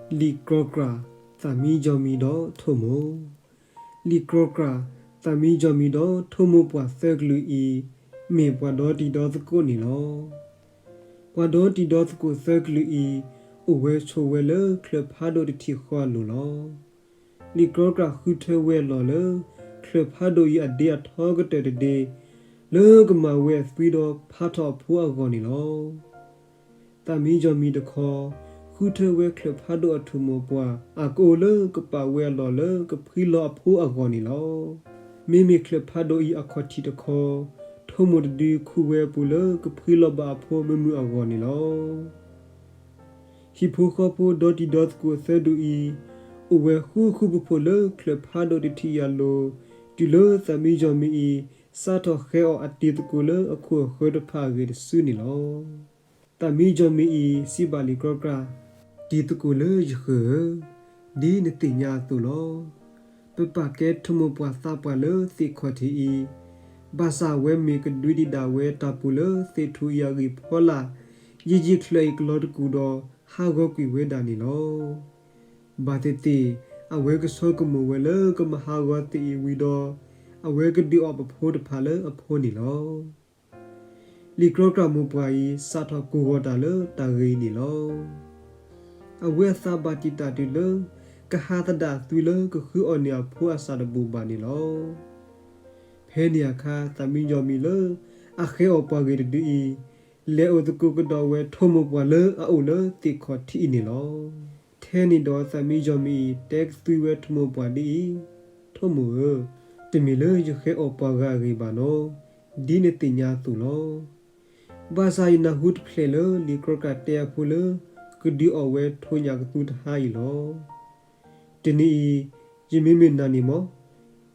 လံာ်ကြီကြၢ်, သးမံယီၤမံၤဒီးထိၣ်မိၢ်. လံာ်ကြီကြၢ်, သးမံယီၤမံၤဒီးထိၣ်မိၢ်ပှၢ်သၢကလုာ်အံၤ, မ့ၢ်ပှၤဒီတံၤဒီသကိးန့ၣ်လီၤ. ပှၤဒီတံၤဒီသကိးသၢကလုာ်အံၤ, အိၣ်ဝဲဆိးဝဲလၢချၢၣ်ဖးဒိၣ်တထံၣ်ဃီအလိၤလီၤ. လံာ်ကြီကြၢ်ဃုထၢဝဲအလီၢ်လၢ ချၢၣ်ဖးဒိၣ်အံၤအဒ့အထီကတၢၢ်တဒ့, လၢကမၤဝဲအသွံဒီးဖးထီၣ်အဖိအဂီၢ်န့ၣ်လီၤ. သးမံယီၤမံၤတခီ, ဃုထၢဝဲချၢၣ်ဖးဒိၣ်အထိၣ်မိၢ်ပှၢ် အကအိၣ်လၢကပာ်ဝဲအလီၢ်လၢကဖှံလီၤအဖိအဂီၢ်န့ၣ်လီၤ. မ့မ့ၢ်ချၢၣ်ဖးဒိၣ်အံၤအခီၣ်ထံးတခီ, ထိၣ်မိၢ်တဒုခူၣ်ဝဲအပူၤလၢကဖှံလီၤဘၣ်အဖိမုာ်မုာ်အဂီၢ်န့ၣ်လီၤ. ဟံၣ်ဖိဃီဖိဒီတံၤဒီသကိးသၢဒူၣ်အံၤ, အိၣ်ဝဲဃူဃူဖိးဖိးလၢချၢၣ်ဖးဒိၣ်တထံၣ်အံၤအလိၤ, တုၤလၢသးမံယီၤမံၤအံၤ စးထီၣ်ဃဲၤအီၣ်အတံၤသကိးလၢအခိၣ်အဃၢၤတဖၣ်အဂ့ၢ်တစုန့ၣ်လီၤ. သးမံယီၤမံၤအံၤစံးဘၣ်လံာ်ကြီကြၢ်, တံၤသကိးလၢယဃၢၤဧၢ, ဒ်နသ့ၣ်ညါအသိးလီၤ. ပပာ်ကဲထိၣ်မိၢ်ပှၢ်သးပှၢ်လၢသ့ၣ်ခီၣ်ထံးအံၤ, ဘၣ်ဆၣ်အဝဲမ့ၢ်ကဒွံဒံးဒၣ်ဝဲတၢ်ပူၤလၢသ့ၣ်ထူၣ်အံၤအဂံၢ်ဖီလာ်, ယံာ်ယံာ်ချၢၣ်အံၤကလီၤတကူၣ်ဒီးဟးဂီၤကွံာ်ဝဲဒၣ်န့ၣ်လီၤ. ဘၣ်သ့ၣ်သ့ၣ်, အဝဲကဆိကမိၣ်ဝဲလၢကမၤဟးဂီၤသ့ၣ်အံၤဝံၤဒီး, အဝဲကဒုးအီၣ်ပဖိတဖၣ်လၢအဖိန့ၣ်လီၤ. လံာ်ကြီကြၢ်မိၢ်ပှၢ်အံၤ စးထီၣ်ကိၢ်ဂီၤတၢ်လၢတၢ်ဂ့ၢ်အံၤန့ၣ်လီၤ. အဝဲအသးဘၣ်တံာ်တာ်တုၤလၢ ကဟးသဒၣ်အသွံလၢကဃုအီၣ်န့ၢ်အဖိအစၢ်တဘူၣ်ဘၣ်န့ၣ်လီၤ. ဖဲန့ၣ်အခါ သးမံယီၤမံၤလၢအဃဲၤအီၣ်ပှၤဂ့ၤတဒုအံၤ, လဲၤအိၣ်သကိးကဒီးဝဲထိၣ်မိၢ်ပှၢ်လၢအအိၣ်လၢသ့ၣ်ခီၣ်ထံးအံၤန့ၣ်လီၤ. ထဲန့ၣ်ဒီးသးမံယီၤမံၤအံၤ တဲကသွံဝဲထိၣ်မိၢ်ပှၢ်ဒ်အံၤ, ထိၣ်မိၢ်ဧၢ, တမ့ၢ်လၢယဃဲၤအီၣ်ပှၤဂၤအဂ့ၢ်ဘၣ်နီၤ, ဒ်နသ့ၣ်ညါအသိးလီၤ. ဘၣ်ဆၣ်ယနၢ်ဟူတဖျၢၣ်လၢလံာ်ကြီကြၢ်တဲအဖိလၢ ကဒုးအီၣ်ဝဲထိၣ်ညၣ်ကသူတဟါအံၤလီၤ. တနံၤအံၤ ယမ့မ့ၢ်နာ်န့ၢ်မီၢ်,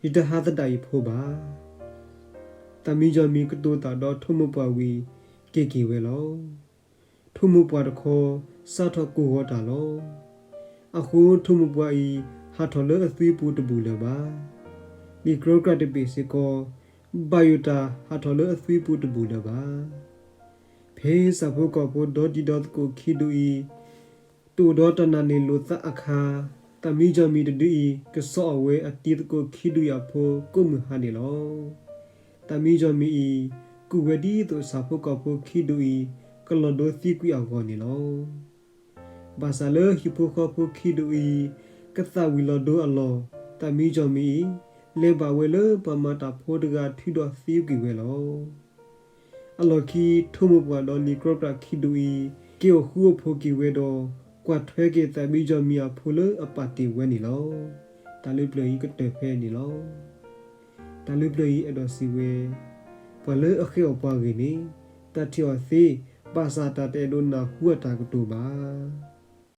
ယတဟးသဒၣ်ယဖိဘၣ်. သးမံယီၤမံၤကတိၤတၢ်ဒီးထိၣ်မိၢ်ပှၢ်ဝံၤ က့ၤက့ၤဝဲလီၤ. ထိၣ်မိၢ်ပှၢ်တခီ စးထီၣ်ကိၢ်ဂီၤတၢ်လီၤ. အဃိထိၣ်မိၢ်ပှၢ်အံၤ ဟးထီၣ်လၢအသွံပူၤတဘူၣ်လၢၤဘၣ်. လံာ်ကြီကြၢ်တဘ့ၣ်စ့ၢ်ကီး ဘၣ်ယိၣ်တၢ်ဟးထီၣ်လၢအသွံပူၤတဘူၣ်လၢၤဘၣ်. ဖဲဆၣ်ဖိကီၢ်ဖိဒီတံၤဒီသကိးခံဒူၣ်အံၤ တအိၣ်ဒီးတၢ်နာ်န့ၢ်လိာ်သးအခါ, သးမံယီၤမံၤတဒုအံၤ ကစီအီၣ်ဝဲအတံၤသကိးခံဒူၣ်အံၤအဖိကိးမုၢ်ဟါန့ၣ်လီၤ. သးမံယီၤမံၤအံၤ ကူၣ်ဝဲဒ်သိးဆၣ်ဖိကီၢ်ဖိခံဒူၣ်အံၤ ကလီၤဒိသံကွံာ်အဂီၢ်န့ၣ်လီၤ. ဘၣ်ဆၣ်လၢဟံၣ်ဖိဃီဖိခံဒူၣ်အံၤ ကသးဝံၤလီၤဒိအလီၢ်, သးမံယီၤမံၤအံၤ လဲၤဘၣ်ဝဲလၢပှၤမၤတၢ်ဖိတဂၤအထုဒီးသံကွံာ်ဝဲလီၤ. အလီၢ်ခံ ထိၣ်မိၢ်ပှၢ်ဒီးလံာ်ကြီကြၢ်ခံဒူၣ်အံၤ က့ၤအိၣ်ဃူအိၣ်ဖိးက့ၤဝဲဒီး ကွၢ်ထွဲက့ၤသးမံယီၤမံၤအဖိလၢအပာ်တ့ၢ်ဝဲန့ၣ်လီၤ. တၢ်လၢပျၢၤအံၤကတၢၢ်ဖဲန့ၣ်လီၤ. တၢ်လၢပျၢၤအံၤအဲၣ်ဒိးစံးဝဲ, ပှၤလၢအဃဲၤအီၣ်ပှၤဂ့ၤန့ၣ် တၢ်ထံၣ်အီၤသ့ ဘၣ်ဆၣ်တၢ်တအဲၣ်ဒိးနၢ်ဟူအတၢ်ကတိၤဘၣ်.